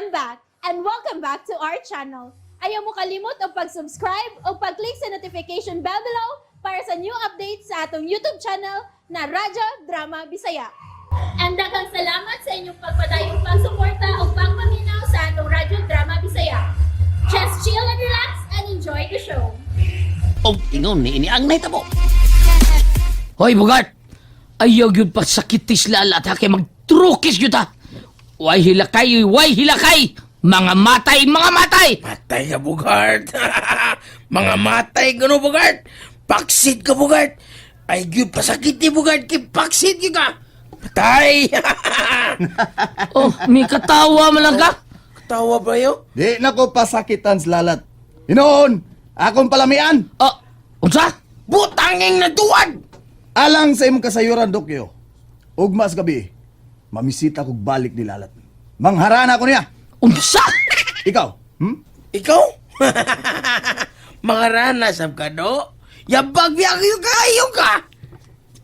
I'm back and welcome back to our channel. Ayaw mo kalimot og pag-subscribe o pag-click sa notification bell below para sa new updates sa atong YouTube channel na Radyo Drama Bisaya. And daghang salamat sa inyong pagpadayong pagsuporta o pagpaminaw sa atong Radyo Drama Bisaya. Just chill and relax and enjoy the show. Og ingon ni ini ang nahitabo. Hoy, Bugart! Ayaw yun pagsakitis lalat ha, kay magtrukis yun ha. Way hilakay, way hilakay! Mga matay, mga matay! Patay ka, Bugart. Mga matay ka no, Bugart. Paksit ka, Bugart. Ay, gyud pasakit ni Bugart. Kay paksit gyud ka. Patay. Oh, may katawa man lang ka. Tawa ba yo? Di na ko pasakitan sa lalat. Hinoon, akong palamian. Oh, unsa? Butanging natuwad! Alang sa imong kasayuran, Dokyo. Ugma sa gabi, mamisita kog balik ni lalat. Mangharana ko niya. Unsa? Ikaw, Ikaw? Mga rana, sab ka, no? Yabag biyag yung kayo ka!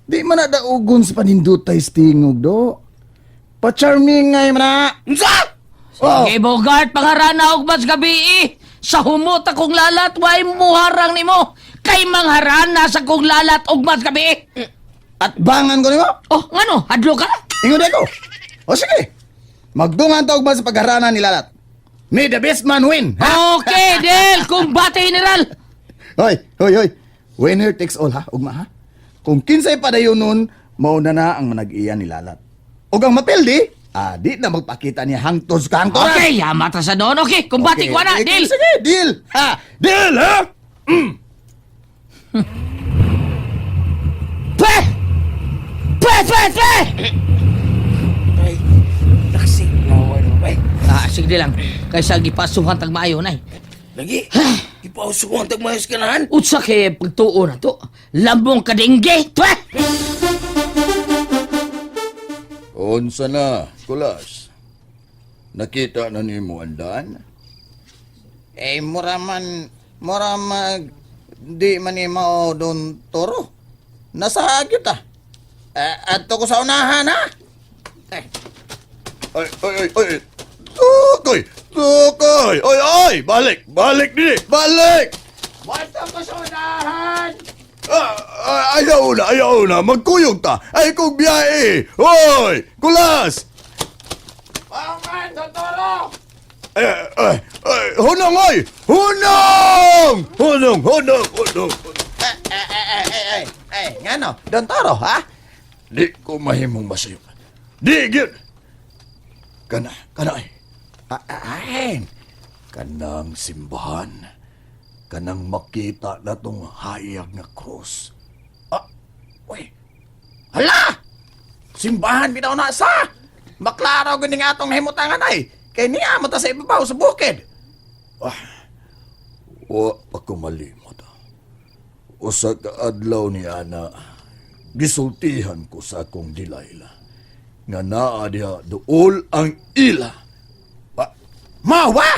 Di man na daugon sa panindutay sa tingog, do. Pa-charming ngay man na. Unsa? Oh, Sige, Bogart, pangharana og mas gabi eh. Sa humot akong lalat, way muharang nimo. Kay mangharana sa kong lalat og mas gabi eh. At bangan ko nimo. Oh, ngano? Hadlo ka? Ingon ko. O sige. Magdungan ta ugma sa pagharana ni lalat. May the best man win. Ha? Okay, Del! Kumbate, General! Hoy, hoy, hoy. Winner takes all ha, ugma ha. Kung kinsay padayon nun, mauna na ang manag-iya ni Lalat. Ug ang mapildi, di na magpakita niya hangtod sa kahangtoran. Okay, yamata sa doon. Okay, kumbate ko na, Okay, deal! Sige, deal. Ha, deal ha. Pe! Pe, pe, pe! Ay, taksi. Nawa na ba? Ah, sige lang. Kaysa gipasuhan tag maayo nay. Lagi, ipauso ko ang tagmayos ka nahan. Utsa kay pagtuo na to. Lambong kadingge. Pe! Unsa na, Kulas? Nakita na nimo ang daan? Eh, mura man, mura mag, di man ni mao doon toro. Nasa kita. Eh, adto ko sa unahan, ha? Eh. Ay, ay, ay, ay. Tukoy! Tukoy! Ay, ay! Balik! Balik dili! Balik! Basta ko sa unahan! Ah, ah, ayaw na, ayaw na. Magkuyog ta. Ay, kong biyahe. Hoy! Kulas! Paman, Totoro! Ay, ay, ay, hunong, oy! Hunong! Hunong, hunong, hunong. Eh, eh, eh, eh, eh, eh, eh, ngano? Don Toro, ha? Di ko mahimong masayo. Di, gyud. Kana, kana ay. Ah, ah, ay. Kanang simbahan. Kanang makita na tong hayag nga cross. Ah, uy. Hala! Simbahan bitaw na sa! Maklaro gud ning atong nahimutangan ay. Kay niya mo ta sa ibabaw sa bukid. Wa pa ko malimot. Usa ka adlaw ni ana, gisultihan ko sa akong Delilah nga naa diha duol ang ila. Ah, mawa!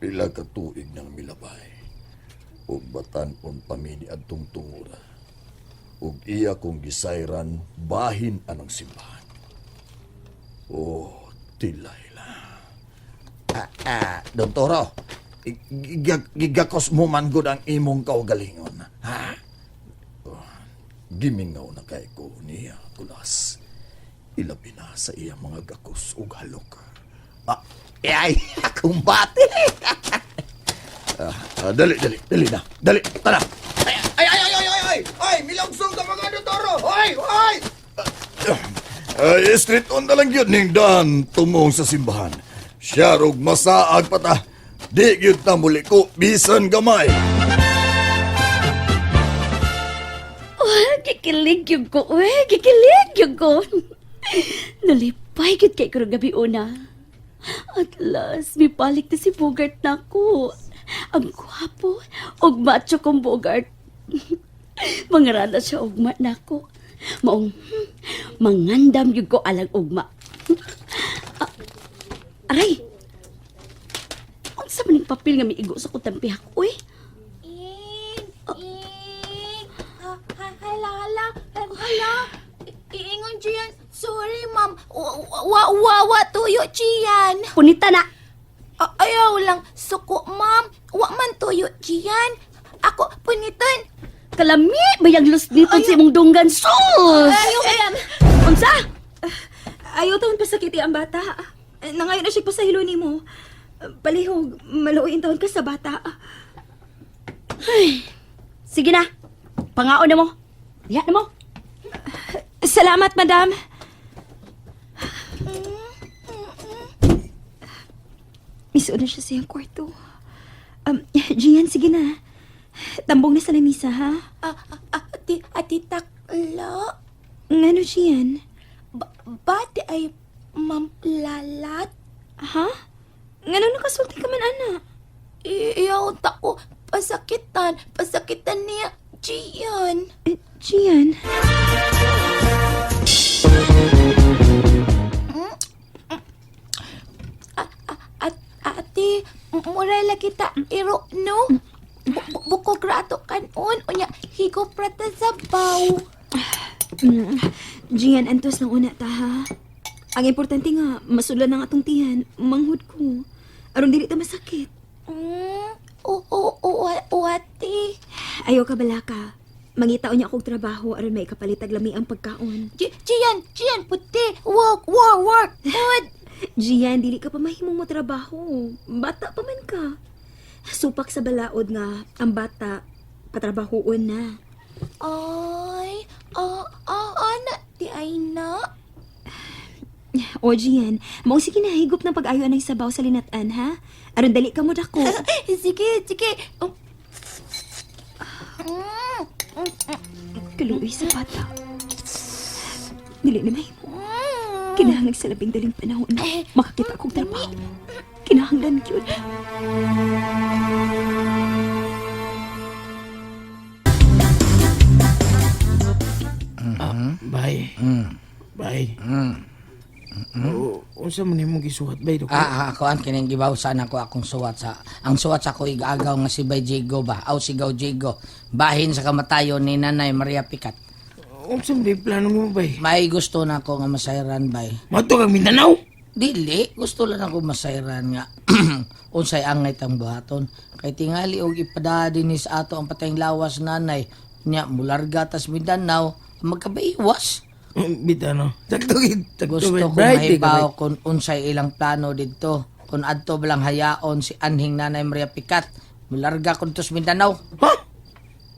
Pila ka tuig nang milabay. Ug batan-on pa mi ni adtong tungura. Ug iya kong gisayran bahin anang simbahan. Oh, Delilah. Ah, ah, Don Toro. Gigakos mo man gud ang imong kaugalingon. Ha? Gimingaw na kay ko niya, Kulas. Ilabi na sa iya mga gakos ug halok. Ah, eh, ay, kumbate. Ah, dali, dali, dali na. Dali, tara. Ay, ay, ay, ay, ay, ay, ay, ay, milogsong ka mga Don Toro. Hoy, hoy! Ay, street on na lang yun ning dan tumong sa simbahan. Siya rog masaag pata. Di gyud ta muli ko bisan gamay. Oh, gikilig yung ko, uy. Gikilig yung ko. Nalipay gid kay karong gabi una. At last, mibalik na si Bogart na ako. Ang gwapo, og macho kong Bogart. Mangarala siya ugma na ako. Maong, mangandam yung ko alang ugma. Ah, aray! Unsa man ning papel nga miigo sa kutang pihak, uy? Ing! Ing! Ha, ha, hala, hala, hala! Iingon dyan. Sorry, ma'am. Wa, wa, wa, tuyo, Gian. Punita na. Ayaw lang. Suko, ma'am. Wa man tuyo, Gian. Ako, punitan. Kalami, bayang lus nito sa imong dunggan. Sus! Ayaw, madam. Unsa? Ayaw taon pasakiti ang bata. Nangayon na siya pasahilo nimo. Palihog, maluoy taon ka sa bata. Sige na. Pangaon na mo. Diha na mo. Salamat, madam. Misuod na siya sa iyang kwarto. Gian, sige na. Tambong na sa lamisa, ha? Ah, ah, ati, ati taklo. Ngano, Gian? Bati ay ma'am lalat. Ha? Ngano nakasulti ka man, ana? Iyaw ta ko. Pasakitan. Pasakitan niya, Gian. Eh, Gian? At ate, mura lagi ta iro no. Bukog rato kanon unya higop ra ta sa baw. Gian, antos lang una ta, ha? Ang importante nga, masulan ang atong tiyan. Manghud ko. Aron dili ta masakit. Oo, oo, oo, ate. Ayaw ka balaka. Mangitaon niya akong trabaho aron may kapalitag lami ang pagkaon. Gian, Gian, puti. Work, work, work. Good. Gian, dili ka pa mahimong mo trabaho. Bata pa man ka. Supak sa balaod nga ang bata patrabahoon na. Ay, ah, ah, ana, di ay na. O Gian, mao sige na higop ng pag-ayo ng sabaw sa linatan ha. Aron dali ka mo dako. Sige, sige. Oh. Kaluoy sa bata. Dili na mahimo. Kinahanglan sa labing daling panahon makakita kog trabaho. Kinahanglan gyud. Bay. Bay. Oo, unsa man imong gisuhat bay dok? Ah, ah, kuan kining gibawsan ako akong suwat sa ang suwat sa ako igagaw nga si Bay Jigo ba. Aw sigaw Jigo. Bahin sa kamatayon ni Nanay Maria Picat. Unsa man yung plano mo bay? May gusto na ako nga masayran bay. Mato kang Mindanao? Dili, gusto lang ako masayran nga unsay angay tang buhaton. Kay tingali og ipada dinhi sa ato ang patayng lawas nanay. Nya mularga tas Mindanao, magkabaiwas. Bita no. Sakto gid, sakto Gusto bay. ko Bright, di ka, bay. mahibaw kung unsay ilang plano didto. Kung adto balang hayaon si anhing Nanay Maria Picat, mularga kon tos Mindanao. Ha?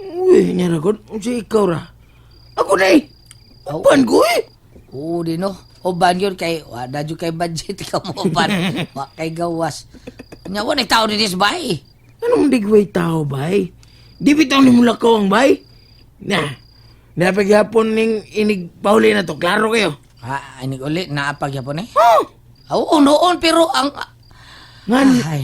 Uy, nyara ko. Unsa ikaw ra? Ako na eh. Uban ko eh. Oo di no. Uban yun kay wa na jud kay budget ka mo uban. Wa kay gawas. Nya wa nay tao dinhi sa bahay. Anong digway tao, bay? Di bitaw ni mula ko ang bay? Na, napaghapon ning inig pauli na to. Klaro kayo. Ha, inig uli naa gyapon eh. Oh! Oo, noon pero ang Ngan, ay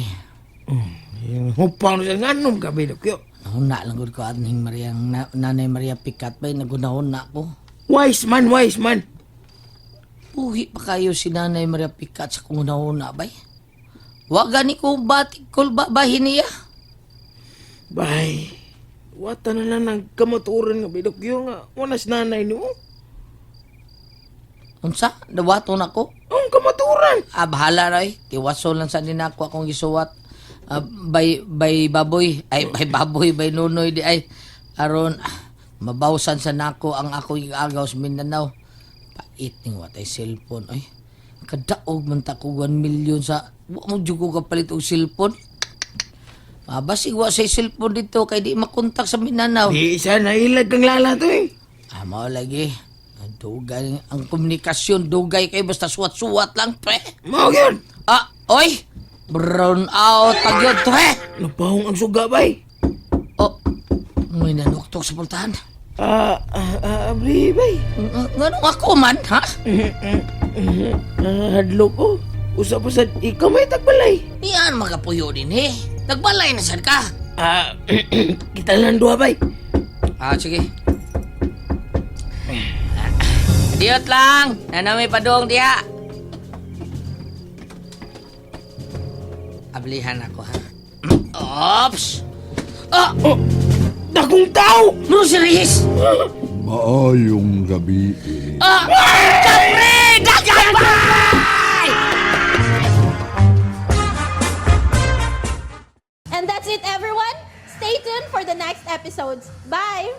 hupang na siya. Nganom ka, bay, Dokyo. nahuna lang gud ko anhing Maria na, Nanay Maria Picat bay nagunahon na ako. Wise man, wise man. Buhi pa kayo si Nanay Maria Picat sa kung nahuna bay. Wa gani ko batik kul ba bahin niya. Bay, wata na lang ng kamaturan nga, bay, Dokyo nga. Wanas nanay ni mo. Unsa? Dawaton ako? Ang kamaturan. Ah, bahala ra eh. Tiwaso lang sa din ako akong gisuwat. Ah, bay baboy. Ay, bay baboy, bay nunoy di ay. Aron, mabawsan sa nako ang ako agaw sa Mindanao. Pait ning watay cellphone. Ay, kadaog man ta ko 1 million sa... Wa mo jud ko kapalit og cellphone. Ah, basig wa say cellphone dito kay di makontak sa Mindanao. Di isa nailag kang lala to eh. Ah, mao lagi. Ang dugay, ang komunikasyon dugay kay basta suwat-suwat lang pre. Mao yun. Ah, oy! Brown out pag yun, pre! Napahong ang suga, bay. Oh, may nanuktok sa pultahan. Ah, ah, ah, abri, bay. Nganong ako man, ha? Hadlok ko. Usa pa sa ikaw may tagbalay. Niyan magapuyo din, eh. Nagbalay na sad ka. Ah, kita lang duha, bay. Ah, sige. Diot lang. Nanami padung diha. Ablihan ako, ha? Ops! Ah! Oh, dagong tao! Bro, si Reyes! Maayong gabi eh. Ah! Kapre! Dagapay! And that's it, everyone. Stay tuned for the next episodes. Bye!